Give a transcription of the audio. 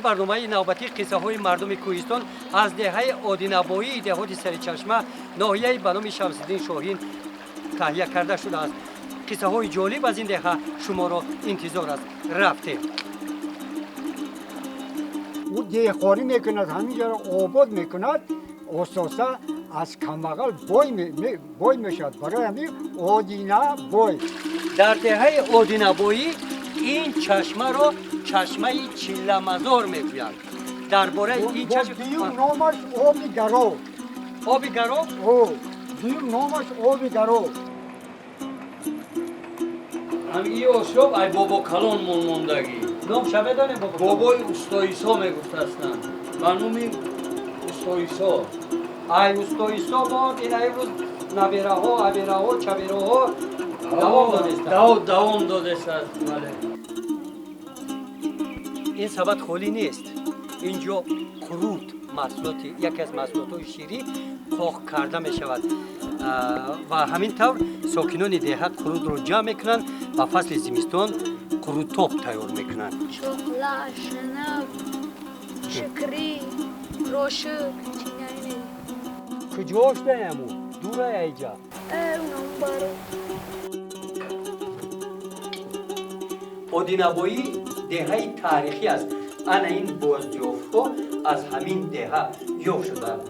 Барномаи навбатии қиссаҳои мардуми кӯҳистон аз деҳаи Одинабоии деҳоти Саричашма, ноҳияи ба номи Шамсиддин Шоҳин таҳия карда шудааст. Қиссаҳои ҷолиб аз ин деҳа шуморо интизор аст. Рафтем. Ӯ деҳқонӣ мекунад, ҳаминҷоро обод мекунад, оста-оста аз камбағал бой мешавад. Барои ҳамин Одина бой. Дар деҳаи Одинабоӣ ин чашмаро чашмаи Чилламазор мегӯянд. Дар бораи ин чашма. Дуюм номаш оби гаров. Оби гаров. Дуюм номаш оби гаров. Ҳам и осиёб ай бобо калон мондагӣ. Номша медонем, бобо? Бобои усто Исо мегуфтастанд, ба номи усто Исо. Ай усто Исо бод, ин имрӯз набераҳо, абераҳо, чабераҳо давом додестанд. Давом додестанд, бале. Ин сабад холӣ нест. Инҷо қурут, маҳсулоти, яке аз маҳсулотҳои ширӣ қоқ карда мешавад ва ҳамин тавр сокинони деҳа қурутро ҷамъ мекунанд ва фасли зимистон қурутоб тайёр мекунанд. Чоқла, шинак, шукрӣ, рошук, чинаи. Куҷош даяму дура айҷа? Унам баро. Одинабоӣ деҳаи таърихӣ аст. Ана ин бозёфтҳо аз ҳамин деҳа ёфт шудаанд.